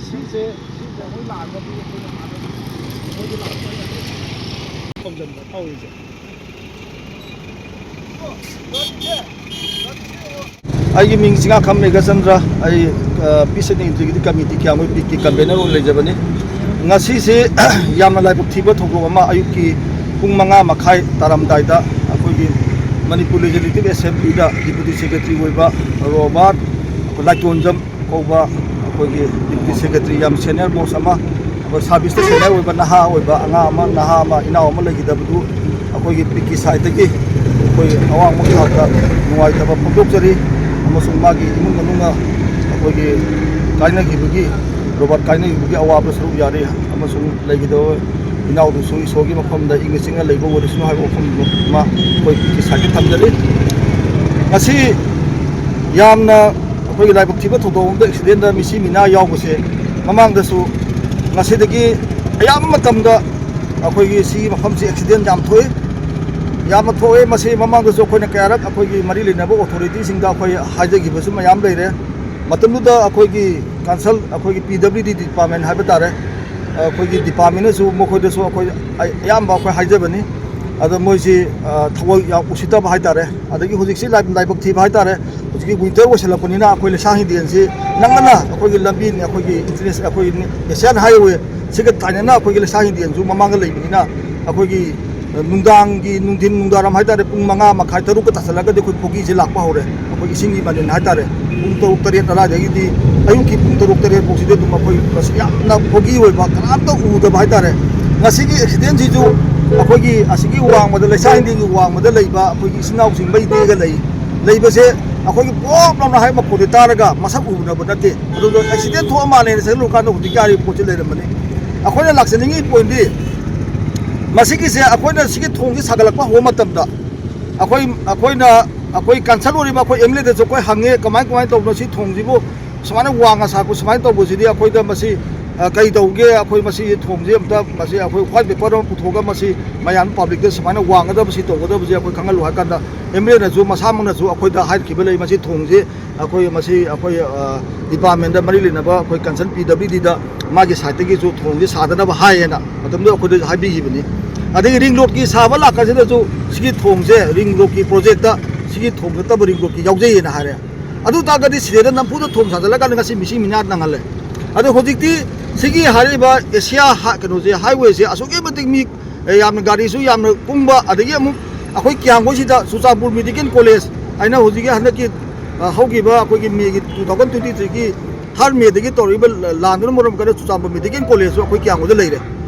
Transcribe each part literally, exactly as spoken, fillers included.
ꯁꯤꯁꯦ, ꯁꯤꯁꯦ ꯑꯩꯈꯣꯏ ꯂꯥꯛꯑꯒꯗꯤ ꯑꯩꯈꯣꯏꯅ ꯍꯥꯟꯅ ꯃꯣꯏꯗ ꯂꯥꯛꯄ ꯊꯧꯖꯤꯟꯕ ꯇꯧꯔꯤꯁꯦ꯫ ꯑꯩꯒꯤ ꯃꯤꯡ ꯆꯤꯉꯥꯈꯝ ꯃꯦꯘꯆꯟꯗ꯭ꯔ꯫ ꯑꯩ ꯄꯤꯁ ꯑꯦꯟ ꯏꯟꯇ꯭ꯔꯤꯒꯤꯗꯤ ꯀꯃꯤꯇꯤ ꯀꯌꯥꯃꯣꯏ ꯄꯤꯛꯀꯤ ꯀꯟꯚꯦꯅꯔ ꯑꯣꯏꯅ ꯂꯩꯖꯕꯅꯤ꯫ ꯉꯁꯤꯁꯦ ꯌꯥꯝꯅ ꯂꯥꯏꯕꯛ ꯊꯤꯕ ꯊꯧꯗꯣꯛ ꯑꯃ, ꯑꯌꯨꯛꯀꯤ ꯄꯨꯡ ꯃꯉꯥ ꯃꯈꯥꯏ ꯇꯥꯔꯝꯗꯥꯏꯗ ꯑꯩꯈꯣꯏꯒꯤ ꯃꯅꯤꯄꯨꯔ ꯂꯦꯖꯤꯁꯂꯦꯇꯤꯚ ꯑꯦꯁꯦꯝꯕ꯭ꯂꯤꯗ ꯗꯤꯄꯨꯇꯤ ꯁꯦꯀ꯭ꯔꯦꯇꯔꯤ ꯑꯣꯏꯕ ꯔꯣꯕꯥꯔꯠ ꯂꯥꯏꯇꯣꯟꯖꯝ ꯀꯧꯕ ꯑꯩꯈꯣꯏꯒꯤ ꯗꯤꯄꯨꯇꯤ ꯁꯦꯀ꯭ꯔꯦꯇꯔꯤ, ꯌꯥꯝ ꯁꯦꯅꯤꯌꯔ ꯃꯣꯁ ꯑꯃ, ꯑꯩꯈꯣꯏ ꯁꯥꯔꯚꯤꯁꯇ ꯁꯦꯅꯤꯌꯔ ꯑꯣꯏꯕ ꯅꯍꯥ ꯑꯣꯏꯕ ꯑꯉꯥꯡ ꯑꯃ, ꯅꯍꯥ ꯑꯃ, ꯏꯅꯥꯎ ꯑꯃ ꯂꯩꯈꯤꯗꯕꯗꯨ ꯑꯩꯈꯣꯏꯒꯤ ꯄꯤꯛꯀꯤ ꯁꯥꯏꯠꯇꯒꯤ ꯑꯩꯈꯣꯏ ꯑꯋꯥꯡꯕ ꯊꯥꯛꯇ ꯅꯨꯡꯉꯥꯏꯇꯕ ꯐꯣꯡꯗꯣꯛꯆꯔꯤ꯫ ꯑꯃꯁꯨꯡ ꯃꯥꯒꯤ ꯏꯃꯨꯡ ꯃꯅꯨꯡꯅ ꯑꯩꯈꯣꯏꯒꯤ ꯀꯥꯏꯅꯈꯤꯕꯒꯤ, ꯔꯣꯕꯥꯔꯠ ꯀꯥꯏꯅꯈꯤꯕꯒꯤ ꯑꯋꯥꯕ ꯁꯔꯨꯛ ꯌꯥꯔꯤ꯫ ꯑꯃꯁꯨꯡ ꯂꯩꯈꯤꯗꯕ ꯏꯅꯥꯎꯗꯨꯁꯨ ꯏꯁꯣꯔꯒꯤ ꯃꯐꯝꯗ ꯏꯪꯅ ꯆꯤꯛꯅ ꯂꯩꯕ ꯑꯣꯏꯔꯁꯅꯨ ꯍꯥꯏꯕ ꯋꯥꯐꯝ ꯑꯃ ꯑꯩꯈꯣꯏ ꯄꯤꯛꯀꯤ ꯁꯥꯏꯠꯇ ꯊꯝꯖꯔꯤ꯫ ꯉꯁꯤ ꯌꯥꯝꯅ ꯑꯩꯈꯣꯏꯒꯤ ꯂꯥꯏꯕꯛ ꯊꯤꯕ ꯊꯧꯗꯣꯛ ꯑꯃꯗ ꯑꯦꯛꯁꯤꯗꯦꯟꯗ ꯃꯤꯁꯤ ꯃꯤꯅꯥ ꯌꯥꯎꯕꯁꯦ ꯃꯃꯥꯡꯗꯁꯨ ꯉꯁꯤꯗꯒꯤ ꯑꯌꯥꯝꯕ ꯃꯇꯝꯗ ꯑꯩꯈꯣꯏꯒꯤ ꯁꯤꯒꯤ ꯃꯐꯝꯁꯤ ꯑꯦꯛꯁꯤꯗꯦꯟ ꯌꯥꯝ ꯊꯣꯛꯏ, ꯌꯥꯝꯅ ꯊꯣꯛꯑꯦ꯫ ꯃꯁꯤ ꯃꯃꯥꯡꯗꯁꯨ ꯑꯩꯈꯣꯏꯅ ꯀꯌꯥꯔꯛ ꯑꯩꯈꯣꯏꯒꯤ ꯃꯔꯤ ꯂꯩꯅꯕ ꯑꯣꯊꯣꯔꯤꯇꯤꯁꯤꯡꯗ ꯑꯩꯈꯣꯏ ꯍꯥꯏꯖꯈꯤꯕꯁꯨ ꯃꯌꯥꯝ ꯂꯩꯔꯦ꯫ ꯃꯇꯝꯗꯨꯗ ꯑꯩꯈꯣꯏꯒꯤ ꯀꯟꯁꯜ ꯑꯩꯈꯣꯏꯒꯤ ꯄꯤ ꯗꯕ꯭ꯂꯤꯎ ꯗꯤ ꯗꯤꯄꯥꯔꯠꯃꯦꯟ ꯍꯥꯏꯕ ꯇꯥꯔꯦ, ꯑꯩꯈꯣꯏꯒꯤ ꯗꯤꯄꯥꯔꯠꯃꯦꯟꯅꯁꯨ ꯃꯈꯣꯏꯗꯁꯨ ꯑꯩꯈꯣꯏ ꯑꯌꯥꯝꯕ ꯑꯩꯈꯣꯏ ꯍꯥꯏꯖꯕꯅꯤ꯫ ꯑꯗꯣ ꯃꯣꯏꯁꯤ ꯊꯕꯛ ꯌꯥꯝ ꯎꯁꯤꯠꯇꯕ ꯍꯥꯏꯇꯥꯔꯦ꯫ ꯑꯗꯒꯤ ꯍꯧꯖꯤꯛꯁꯤ ꯂꯥꯏꯕꯛ ꯊꯤꯕ ꯍꯥꯏꯇꯥꯔꯦ, ꯍꯧꯖꯤꯛꯀꯤ ꯋꯤꯟꯇꯔ ꯑꯣꯏꯁꯜꯂꯛꯄꯅꯤꯅ ꯑꯩꯈꯣꯏ ꯂꯩꯁꯥꯡ ꯍꯤꯟꯗꯦꯟꯁꯤ ꯅꯪꯒꯅ ꯑꯩꯈꯣꯏꯒꯤ ꯂꯝꯕꯤꯅꯤ, ꯑꯩꯈꯣꯏꯒꯤ ꯏꯟꯇꯔꯅꯦꯁ-, ꯑꯩꯈꯣꯏꯒꯤ ꯅꯦꯁꯅꯦꯜ ꯍꯥꯏꯋꯦ ꯁꯤꯒ ꯇꯥꯏꯅꯅ ꯑꯩꯈꯣꯏꯒꯤ ꯂꯩꯁꯥꯡ ꯍꯤꯟꯗꯦꯟꯁꯨ ꯃꯃꯥꯡꯗ ꯂꯩꯕꯅꯤꯅ ꯑꯩꯈꯣꯏꯒꯤ ꯅꯨꯡꯗꯥꯡꯒꯤ, ꯅꯨꯡꯊꯤꯟ ꯅꯨꯡꯗꯥꯡꯋꯥꯏꯔꯝ ꯍꯥꯏꯇꯥꯔꯦ, ꯄꯨꯡ ꯃꯉꯥ ꯃꯈꯥꯏ, ꯇꯔꯨꯛꯀ ꯇꯥꯁꯜꯂꯒꯗꯤ ꯑꯩꯈꯣꯏ ꯐꯣꯒꯤꯁꯦ ꯂꯥꯛꯄ ꯍꯧꯔꯦ꯫ ꯑꯩꯈꯣꯏ ꯏꯁꯤꯡꯒꯤ ꯃꯅꯤꯟ ꯍꯥꯏꯇꯥꯔꯦ, ꯄꯨꯡ ꯇꯔꯨꯛ ꯇꯔꯦꯠ ꯑꯗꯨꯋꯥꯏꯗꯒꯤꯗꯤ, ꯑꯌꯨꯛꯀꯤ ꯄꯨꯡ ꯇꯔꯨꯛ ꯇꯔꯦꯠ ꯐꯥꯎꯁꯤꯗꯤ ꯑꯗꯨꯝ ꯑꯩꯈꯣꯏ ꯃꯁꯤ ꯌꯥꯝꯅ ꯐꯣꯒꯤ ꯑꯣꯏꯕ, ꯀꯅꯥꯝꯇ ꯎꯗꯕ ꯍꯥꯏꯇꯥꯔꯦ꯫ ꯉꯁꯤꯒꯤ ꯑꯦꯛꯁꯤꯗꯦꯟꯁꯤꯁꯨ ꯑꯩꯈꯣꯏꯒꯤ ꯑꯁꯤꯒꯤ ꯋꯥꯡꯃꯗ, ꯂꯩꯁꯥꯡ ꯍꯤꯟꯗꯦꯟꯒꯤ ꯋꯥꯡꯃꯗ ꯂꯩꯕ ꯑꯩꯈꯣꯏꯒꯤ ꯏꯆꯤꯟ ꯏꯅꯥꯎꯁꯤꯡ ꯃꯩ ꯇꯦꯛꯑꯒ ꯂꯩ, ꯂꯩꯕꯁꯦ ꯑꯩꯈꯣꯏꯒꯤ ꯄꯣꯞ ꯂꯥꯎꯅ ꯍꯥꯏ ꯃꯈꯣꯟꯗꯤ ꯇꯥꯔꯒ ꯃꯁꯛ ꯎꯅꯕ ꯅꯠꯇꯦ꯫ ꯑꯗꯨꯒ ꯑꯦꯛꯁꯤꯗꯦꯟ ꯊꯣꯛꯑ ꯃꯥꯜꯂꯦꯅ ꯆꯠꯂꯨꯔꯀꯥꯟꯗ ꯍꯧꯖꯤꯛꯀꯤ ꯑꯥꯔꯤ ꯄꯣꯠꯁꯤ ꯂꯩꯔꯝꯕꯅꯤ꯫ ꯑꯩꯈꯣꯏꯅ ꯂꯥꯛꯆꯅꯤꯡꯉꯤ ꯄꯣꯏꯟꯗꯤ ꯃꯁꯤꯒꯤꯁꯦ, ꯑꯩꯈꯣꯏꯅ ꯁꯤꯒꯤ ꯊꯣꯡꯁꯤ ꯁꯥꯒꯠꯂꯛꯄ ꯍꯧꯕ ꯃꯇꯝꯗ ꯑꯩꯈꯣꯏ, ꯑꯩꯈꯣꯏꯅ, ꯑꯩꯈꯣꯏ ꯀꯟꯁꯜ ꯑꯣꯏꯔꯤꯕ ꯑꯩꯈꯣꯏ ꯑꯦꯝ ꯑꯦꯜ ꯑꯦꯗꯁꯨ ꯑꯩꯈꯣꯏ ꯍꯪꯉꯦ, ꯀꯃꯥꯏ, ꯀꯃꯥꯏꯅ ꯇꯧꯕꯅꯣ ꯁꯤ ꯊꯣꯡꯁꯤꯕꯨ ꯁꯨꯃꯥꯏꯅ ꯋꯥꯡꯅ ꯁꯥꯔꯛꯄ ꯁꯨꯃꯥꯏꯅ ꯇꯧꯕꯁꯤꯗꯤ ꯑꯩꯈꯣꯏꯗ ꯃꯁꯤ, ꯑ, ꯀꯔꯤ ꯇꯧꯒꯦ? ꯑꯩꯈꯣꯏ ꯃꯁꯤ ꯊꯣꯡꯁꯤ ꯑꯝꯇ, ꯃꯁꯤ ꯑꯩꯈꯣꯏ ꯋꯥꯏꯠ ꯄꯦꯄꯔ ꯑꯃ ꯄꯨꯊꯣꯛꯑꯒ ꯃꯁꯤ ꯃꯌꯥꯝ ꯄꯕ꯭ꯂꯤꯛꯇ ꯁꯨꯃꯥꯏꯅ ꯋꯥꯡꯒꯗꯕ, ꯁꯤ ꯇꯧꯒꯗꯕꯁꯦ ꯑꯩꯈꯣꯏ ꯈꯪꯍꯜꯂꯨ ꯍꯥꯏ ꯀꯥꯟꯗ ꯑꯦꯝ ꯑꯦꯜ ꯑꯦꯅꯁꯨ ꯃꯁꯥꯃꯛꯅꯁꯨ ꯑꯩꯈꯣꯏꯗ ꯍꯥꯏꯔꯛꯈꯤꯕ ꯂꯩ, ꯃꯁꯤ ꯊꯣꯡꯁꯤ ꯑꯩꯈꯣꯏ, ꯃꯁꯤ ꯑꯩꯈꯣꯏ ꯗꯤꯄꯥꯔꯠꯃꯦꯟꯗ ꯃꯔꯤ ꯂꯩꯅꯕ ꯑꯩꯈꯣꯏ ꯀꯟꯁꯔꯟ ꯄꯤ ꯗꯕ꯭ꯂꯤꯎ ꯗꯤꯗ ꯃꯥꯒꯤ ꯁꯥꯏꯠꯇꯒꯤꯁꯨ ꯊꯣꯡꯁꯤ ꯁꯥꯗꯅꯕ ꯍꯥꯏꯌꯦꯅ ꯃꯇꯝꯗꯨꯗ ꯑꯩꯈꯣꯏꯗ ꯍꯥꯏꯕꯤꯈꯤꯕꯅꯤ꯫ ꯑꯗꯒꯤ ꯔꯤꯡ ꯔꯣꯗꯀꯤ ꯁꯥꯕ ꯂꯥꯛꯀꯥꯟꯁꯤꯗꯁꯨ ꯁꯤꯒꯤ ꯊꯣꯡꯁꯦ ꯔꯤꯡ ꯔꯣꯗꯀꯤ ꯄ꯭ꯔꯣꯖꯦꯛꯇ ꯁꯤꯒꯤ ꯊꯣꯡ ꯅꯠꯇꯕ ꯔꯤꯡ ꯔꯣꯗꯀꯤ ꯌꯥꯎꯖꯩꯌꯦꯅ ꯍꯥꯏꯔꯦ꯫ ꯑꯗꯨ ꯇꯥꯔꯒꯗꯤ ꯁꯤꯗꯩꯗ ꯅꯝꯐꯨꯗ ꯊꯣꯡ ꯁꯥꯖꯤꯜꯂꯀꯥꯟꯗ ꯉꯁꯤ ꯃꯤꯁꯤ ꯃꯤꯅꯥ ꯅꯪꯍꯜꯂꯦ꯫ ꯑꯗꯣ ꯍꯧꯖꯤꯛꯇꯤ ꯁꯤꯒꯤ ꯍꯥꯏꯔꯤꯕ ꯑꯦꯁꯤꯌꯥ ꯍꯥ-, ꯀꯩꯅꯣꯁꯦ, ꯍꯥꯏꯋꯦꯁꯦ ꯑꯁꯨꯛꯀꯤ ꯃꯇꯤꯛ ꯃꯤ, ꯑꯦ, ꯌꯥꯝꯅ ꯒꯥꯔꯤꯁꯨ ꯌꯥꯝꯅ ꯀꯨꯡꯕ, ꯑꯗꯒꯤ ꯑꯃꯨꯛ ꯑꯩꯈꯣꯏ ꯀꯤꯌꯥꯝꯒꯣꯏꯁꯤꯗ ꯆꯨꯔꯆꯥꯟꯄꯨꯔ ꯃꯦꯗꯤꯀꯦꯜ ꯀꯣꯂꯦꯖ ꯍꯥꯏꯅ ꯍꯧꯖꯤꯛꯀꯤ ꯍꯟꯗꯛꯀꯤ, ꯑ, ꯍꯧꯈꯤꯕ ꯑꯩꯈꯣꯏꯒꯤ ꯃꯦꯒꯤ two thousand twenty threeꯒꯤ third Mayꯗꯒꯤ ꯇꯧꯔꯛꯏꯕ ꯂ-, ꯂꯥꯟꯗꯨꯅ ꯃꯔꯝ ꯑꯣꯏꯔꯒ ꯆꯨꯔꯆꯥꯟꯄꯨꯔ ꯃꯦꯗꯤꯀꯦꯜ ꯀꯣꯂꯦꯖꯁꯨ ꯑꯩꯈꯣꯏ ꯀꯤꯌꯥꯝꯒꯣꯏꯗ ꯂꯩꯔꯦ꯫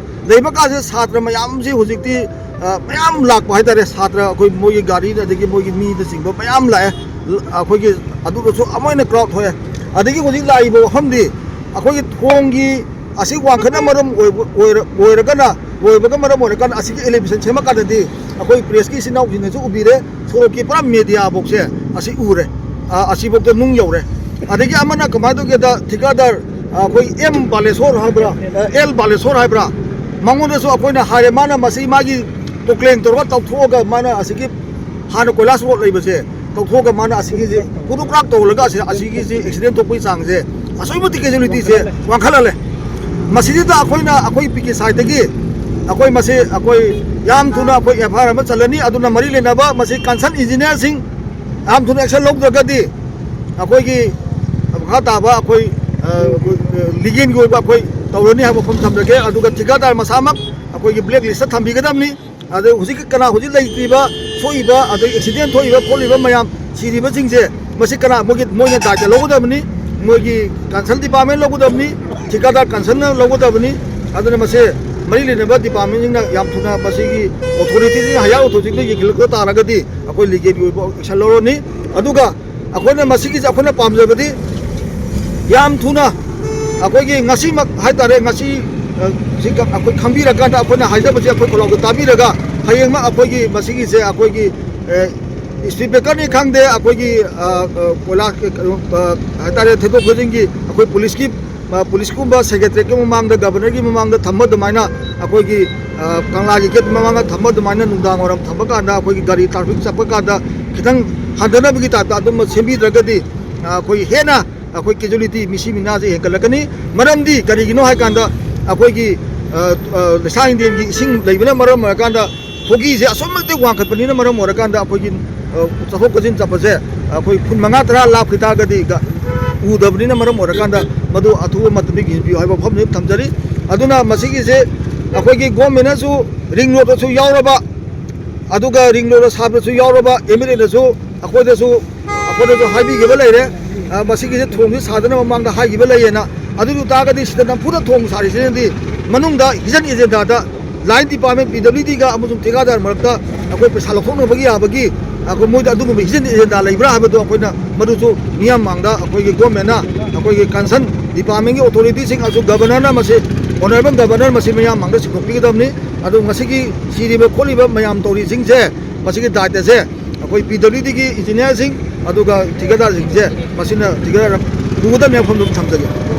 ꯂꯩꯕ ꯀꯥꯟꯁꯤꯗ ꯁꯥꯇ꯭ꯔ ꯃꯌꯥꯝꯁꯤ ꯍꯧꯖꯤꯛꯇꯤ, ꯑ, ꯃꯌꯥꯝ ꯂꯥꯛꯄ ꯍꯥꯏꯇꯥꯔꯦ꯫ ꯁꯥꯇ꯭ꯔ ꯑꯩꯈꯣꯏ ꯃꯣꯏꯒꯤ ꯒꯥꯔꯤ ꯑꯗꯒꯤ ꯃꯣꯏꯒꯤ ꯃꯤꯅꯆꯤꯡꯕ ꯃꯌꯥꯝ ꯂꯥꯛꯑꯦ꯫ ꯂ-, ꯑꯩꯈꯣꯏꯒꯤ ꯑꯗꯨꯗꯁꯨ ꯑꯃꯨꯛ ꯍꯦꯟꯅ ꯀ꯭ꯔꯥꯎꯗ ꯊꯣꯛꯑꯦ꯫ ꯑꯗꯒꯤ ꯍꯧꯖꯤꯛ ꯂꯥꯛꯏꯕ ꯋꯥꯐꯝꯗꯤ ꯑꯩꯈꯣꯏꯒꯤ ꯊꯣꯡꯒꯤ ꯑꯁꯤ ꯋꯥꯡꯈꯠꯅ ꯃꯔꯝ ꯑꯣꯏꯕ, ꯑꯣꯏꯔ-, ꯑꯣꯏꯔꯒꯅ, ꯑꯣꯏꯕꯒ ꯃꯔꯝ ꯑꯣꯏꯔꯀꯥꯟꯗ ꯑꯁꯤꯒꯤ ꯑꯦꯂꯤꯚꯦꯁꯟ ꯁꯦꯝꯃꯀꯥꯟꯗꯗꯤ ꯑꯩꯈꯣꯏ ꯄ꯭ꯔꯦꯁꯀꯤ ꯏꯆꯤꯟ ꯏꯅꯥꯎꯁꯤꯡꯅꯁꯨ ꯎꯕꯤꯔꯦ, ꯁꯣꯔꯣꯛꯀꯤ ꯄꯨꯔꯥ ꯃꯦꯗꯤꯌꯥꯐꯧꯁꯦ ꯑꯁꯤ ꯎꯔꯦ꯫ ꯑ, ꯑꯁꯤꯐꯥꯎꯗ ꯅꯨꯡ ꯌꯧꯔꯦ꯫ ꯑꯗꯒꯤ ꯑꯃꯅ ꯀꯃꯥꯏꯅ ꯇꯧꯒꯦꯗ, ꯊꯤꯀꯥꯗꯥꯔ, ꯑ, ꯑꯩꯈꯣꯏ ꯑꯦꯝ ꯕꯥꯂꯦꯁꯣꯔ ꯍꯥꯏꯕ꯭ꯔꯥ, ꯑ, ꯑꯦꯜ ꯕꯥꯂꯦꯁꯣꯔ ꯍꯥꯏꯕ꯭ꯔꯥ, ꯃꯉꯣꯟꯗꯁꯨ ꯑꯩꯈꯣꯏꯅ ꯍꯥꯏꯔꯦ, ꯃꯥꯅ ꯃꯁꯤ ꯃꯥꯒꯤ ꯇꯣꯀ꯭ꯂꯦꯟ ꯇꯧꯔꯒ ꯇꯧꯊꯣꯛꯑꯒ ꯃꯥꯅ ꯑꯁꯤꯒꯤ ꯍꯥꯟꯅ ꯀꯣꯏꯂꯥꯁ ꯔꯣꯗ ꯂꯩꯕꯁꯦ ꯇꯧꯊꯣꯛꯑꯒ ꯃꯥꯅ ꯑꯁꯤꯒꯤꯁꯦ ꯀꯨꯗꯨꯛ ꯀ꯭ꯔꯥꯛ ꯇꯧꯍꯜꯂꯒ ꯑꯁꯤ-, ꯑꯁꯤꯒꯤꯁꯦ ꯑꯦꯛꯁꯤꯗꯦꯟ ꯊꯣꯛꯄꯒꯤ ꯆꯥꯡꯁꯦ, ꯑꯁꯨꯛꯀꯤ ꯃꯇꯤꯛ ꯀꯦꯖꯨꯋꯦꯂꯤꯇꯤꯁꯦ ꯋꯥꯡꯈꯠꯍꯜꯂꯦ꯫ ꯃꯁꯤꯗ ꯑꯩꯈꯣꯏꯅ, ꯑꯩꯈꯣꯏ ꯄꯤ ꯀꯦ ꯁꯥꯏꯠꯇꯒꯤ ꯑꯩꯈꯣꯏ ꯃꯁꯤ, ꯑꯩꯈꯣꯏ ꯌꯥꯝ ꯊꯨꯅ ꯑꯩꯈꯣꯏ ꯑꯦꯐ ꯑꯥꯏ ꯑꯥꯔ ꯑꯃ ꯆꯜꯂꯅꯤ꯫ ꯑꯗꯨꯅ ꯃꯔꯤ ꯂꯩꯅꯕ ꯃꯁꯤ ꯀꯟꯁꯔꯟ ꯏꯟꯖꯤꯅꯤꯌꯥꯔꯁꯤꯡ ꯌꯥꯝ ꯊꯨꯅ ꯑꯦꯛꯁꯟ ꯂꯧꯗ꯭ꯔꯒꯗꯤ ꯑꯩꯈꯣꯏꯒꯤ ꯃꯈꯥ ꯇꯥꯕ ꯑꯩꯈꯣꯏ, ꯑ, ꯂꯤꯒꯦꯜꯒꯤ ꯑꯣꯏꯕ ꯑꯩꯈꯣꯏ ꯇꯧꯔꯅꯤ ꯍꯥꯏꯕ ꯋꯥꯐꯝ ꯊꯝꯖꯒꯦ꯫ ꯑꯗꯨꯒ ꯊꯤꯀꯥꯗꯥꯔ ꯃꯁꯥꯃꯛ ꯑꯩꯈꯣꯏꯒꯤ ꯕ꯭ꯂꯦꯛ ꯂꯤꯁꯇ ꯊꯝꯕꯤꯒꯗꯕꯅꯤ꯫ ꯑꯗꯩ ꯍꯧꯖꯤꯛ ꯀꯅꯥ ꯍꯧꯖꯤꯛ ꯂꯩꯇ꯭ꯔꯤꯕ, ꯁꯣꯛꯏꯕ, ꯑꯗꯩ ꯑꯦꯛꯁꯤꯗꯦꯟ ꯊꯣꯛꯏꯕ ꯈꯣꯠꯂꯤꯕ ꯃꯌꯥꯝ, ꯁꯤꯔꯤꯕꯁꯤꯡꯁꯦ, ꯃꯁꯤ ꯀꯅꯥ, ꯃꯣꯏꯒꯤ, ꯃꯣꯏꯅ ꯗꯥꯏꯇ ꯂꯧꯒꯗꯕꯅꯤ꯫ ꯃꯣꯏꯒꯤ ꯀꯟꯁꯔꯟ ꯗꯤꯄꯥꯔꯠꯃꯦꯟ ꯂꯧꯒꯗꯕꯅꯤ, ꯊꯤꯀꯥꯗꯥꯔ ꯀꯟꯁꯔꯟꯅ ꯂꯧꯒꯗꯕꯅꯤ꯫ ꯑꯗꯨꯅ ꯃꯁꯤ ꯃꯔꯤ ꯂꯩꯅꯕ ꯗꯤꯄꯥꯔꯠꯃꯦꯟꯁꯤꯡꯅ ꯌꯥꯝ ꯊꯨꯅ ꯃꯁꯤꯒꯤ ꯑꯣꯊꯣꯔꯤꯇꯤꯁꯤꯡ, ꯍꯥꯌꯔ ꯑꯣꯊꯣꯔꯤꯇꯤꯗ ꯌꯦꯡꯁꯤꯜꯂꯛꯄ ꯇꯥꯔꯒꯗꯤ ꯑꯩꯈꯣꯏ ꯂꯤꯒꯦꯜꯒꯤ ꯑꯣꯏꯕ ꯑꯦꯛꯁꯟ ꯂꯧꯔꯅꯤ꯫ ꯑꯗꯨꯒ ꯑꯩꯈꯣꯏꯅ ꯃꯁꯤꯒꯤꯁꯦ ꯑꯩꯈꯣꯏꯅ ꯄꯥꯝꯖꯕꯗꯤ ꯌꯥꯝ ꯊꯨꯅ ꯑꯩꯈꯣꯏꯒꯤ ꯉꯁꯤꯃꯛ ꯍꯥꯏꯇꯥꯔꯦ, ꯉꯁꯤ, ꯑ, ꯁꯤ ꯀ-, ꯑꯩꯈꯣꯏ ꯈꯪꯕꯤꯔꯀꯥꯟꯗ ꯑꯩꯈꯣꯏꯅ ꯍꯥꯏꯖꯕꯁꯦ ꯑꯩꯈꯣꯏ ꯈꯣꯜꯂꯥꯎꯗ ꯇꯥꯕꯤꯔꯒ ꯍꯌꯦꯡꯃꯛ ꯑꯩꯈꯣꯏꯒꯤ ꯃꯁꯤꯒꯤꯁꯦ ꯑꯩꯈꯣꯏꯒꯤ, ꯑ, ꯏꯁꯄꯤꯠ ꯕ꯭ꯔꯦꯀꯔꯅꯤ ꯈꯪꯗꯦ, ꯑꯩꯈꯣꯏꯒꯤ, ꯑ, ꯑ, ꯀꯣꯏꯂꯥꯁ, ꯀꯩꯅꯣ, ꯑ, ꯍꯥꯏꯇꯥꯔꯦ, ꯊꯦꯡꯗꯣꯛ ꯊꯦꯡꯖꯤꯟꯒꯤ ꯑꯩꯈꯣꯏ ꯄꯨꯂꯤꯁꯀꯤ, ꯑ, ꯄꯨꯂꯤꯁꯀꯨꯝꯕ ꯁꯦꯀ꯭ꯔꯦꯇꯔꯤꯌꯦꯠꯀꯤ ꯃꯃꯥꯡꯗ, ꯒꯕꯔꯅꯔꯒꯤ ꯃꯃꯥꯡꯗ ꯊꯝꯕ ꯑꯗꯨꯃꯥꯏꯅ ꯑꯩꯈꯣꯏꯒꯤ, ꯑ, ꯀꯪꯂꯥꯒꯤ ꯒꯦꯠ ꯃꯃꯥꯡꯗ ꯊꯝꯕ ꯑꯗꯨꯃꯥꯏꯅ ꯅꯨꯡꯗꯥꯡ ꯋꯥꯏꯔꯝ ꯊꯝꯕ ꯀꯥꯟꯗ ꯑꯩꯈꯣꯏꯒꯤ ꯒꯥꯔꯤ ꯇ꯭ꯔꯥꯐꯤꯛ ꯆꯠꯄ ꯀꯥꯟꯗ ꯈꯤꯇꯪ ꯍꯟꯊꯅꯕꯒꯤ ꯇꯥꯏꯞꯇ ꯑꯗꯨꯝꯕ ꯁꯦꯝꯕꯤꯗ꯭ꯔꯒꯗꯤ, ꯑ, ꯑꯩꯈꯣꯏ ꯍꯦꯟꯅ ꯑꯩꯈꯣꯏ casualty, ꯃꯤꯁꯤ ꯃꯤꯅꯥꯁꯦ ꯍꯦꯟꯒꯠꯂꯛꯀꯅꯤ꯫ ꯃꯔꯝꯗꯤ ꯀꯔꯤꯒꯤꯅꯣ ꯍꯥꯏ ꯀꯥꯟꯗ, ꯑꯩꯈꯣꯏꯒꯤ, ꯑ, ꯑ, ꯂꯩꯁꯥ ꯏꯟꯗꯤꯌꯟꯒꯤ ꯏꯁꯤꯡ ꯂꯩꯕꯅ ꯃꯔꯝ ꯑꯣꯏꯔꯀꯥꯟꯗ ꯐꯣꯒꯤꯁꯦ ꯑꯁꯨꯛꯀꯤ ꯃꯇꯤꯛ ꯋꯥꯡꯈꯠꯄꯅꯤꯅ ꯃꯔꯝ ꯑꯣꯏꯔꯀꯥꯟꯗ ꯑꯩꯈꯣꯏꯒꯤ, ꯑ, ꯆꯠꯊꯣꯛ ꯆꯠꯁꯤꯟ ꯆꯠꯄꯁꯦ ꯑꯩꯈꯣꯏ ꯐꯨꯠ ꯃꯉꯥ ꯇꯔꯥ ꯂꯥꯞꯈꯤ ꯇꯥꯔꯒꯗꯤ ꯒ-, ꯎꯗꯕꯅꯤꯅ ꯃꯔꯝ ꯑꯣꯏꯔꯀꯥꯟꯗ ꯃꯗꯨ ꯑꯊꯨꯕ ꯃꯇꯝꯗ ꯌꯦꯡꯕꯤꯌꯨ ꯍꯥꯏꯕ ꯋꯥꯐꯝꯁꯤ ꯑꯗꯨꯝ ꯊꯝꯖꯔꯤ꯫ ꯑꯗꯨꯅ ꯃꯁꯤꯒꯤꯁꯦ ꯑꯩꯈꯣꯏꯒꯤ ꯒꯣꯔꯃꯦꯟꯅꯁꯨ ꯔꯤꯡ ꯔꯣꯗꯇꯁꯨ ꯌꯥꯎꯔꯕ, ꯑꯗꯨꯒ ꯔꯤꯡ ꯔꯣꯗ ꯁꯥꯕꯗꯁꯨ ꯌꯥꯎꯔꯕ ꯑꯦꯝ ꯑꯦꯜ ꯑꯦꯅꯁꯨ ꯑꯩꯈꯣꯏꯗꯁꯨ, ꯑꯩꯈꯣꯏꯗꯁꯨ ꯍꯥꯏꯕꯤꯈꯤꯕ ꯂꯩꯔꯦ꯫ ꯑ, ꯃꯁꯤꯒꯤꯁꯦ ꯊꯣꯡꯁꯤ ꯁꯥꯗꯅꯕ ꯃꯃꯥꯡꯗ ꯍꯥꯏꯈꯤꯕ ꯂꯩꯌꯦꯅ꯫ ꯑꯗꯨ ꯑꯣꯏ ꯇꯥꯔꯒꯗꯤ ꯁꯤꯗ ꯅꯝꯐꯨꯗ ꯊꯣꯡ ꯁꯥꯔꯤꯁꯤꯅꯗꯤ ꯃꯅꯨꯡꯗ hidden agendaꯗ line department, P W Dꯒ ꯑꯃꯁꯨꯡ ꯊꯤꯀꯥꯗꯥꯔ ꯃꯔꯛꯇ ꯑꯩꯈꯣꯏ ꯄꯩꯁꯥ ꯂꯧꯊꯣꯛꯅꯕꯒꯤ ꯌꯥꯕꯒꯤ, ꯑꯩꯈꯣꯏ ꯃꯣꯏꯗ ꯑꯗꯨꯒꯨꯝꯕ hidden agenda ꯂꯩꯕ꯭ꯔꯥ ꯍꯥꯏꯕꯗꯣ ꯑꯩꯈꯣꯏꯅ ꯃꯗꯨꯁꯨ ꯃꯤꯌꯥꯝ ꯃꯥꯡꯗ ꯑꯩꯈꯣꯏꯒꯤ ꯒꯣꯔꯃꯦꯟꯅ, ꯑꯩꯈꯣꯏꯒꯤ concern departmentꯀꯤ authorityꯁꯤꯡ ꯑꯃꯁꯨꯡ governorꯅ ꯃꯁꯤ, honourable governor ꯃꯁꯤ ꯃꯤꯌꯥꯝ ꯃꯥꯡꯗ ꯁꯤꯟꯗꯣꯛꯄꯤꯒꯗꯕꯅꯤ꯫ ꯑꯗꯨ ꯉꯁꯤꯒꯤ ꯁꯤꯔꯤꯕ ꯈꯣꯠꯂꯤꯕ ꯃꯌꯥꯝ ꯇꯧꯔꯤꯁꯤꯡꯁꯦ, ꯃꯁꯤꯒꯤ ꯗꯥꯏꯇꯁꯦ ꯑꯩꯈꯣꯏ P W Dꯒꯤ engineerꯁꯤꯡ ꯑꯗꯨꯒ ꯊꯤꯀꯥꯗꯥꯔꯁꯤꯡꯁꯦ, ꯃꯁꯤꯅ ꯊꯤꯀꯥꯗꯥꯔ ꯄꯨꯒꯗꯕꯅꯤ ꯍꯥꯏꯕ ꯋꯥꯐꯝꯗꯨ ꯊꯝꯖꯒꯦ꯫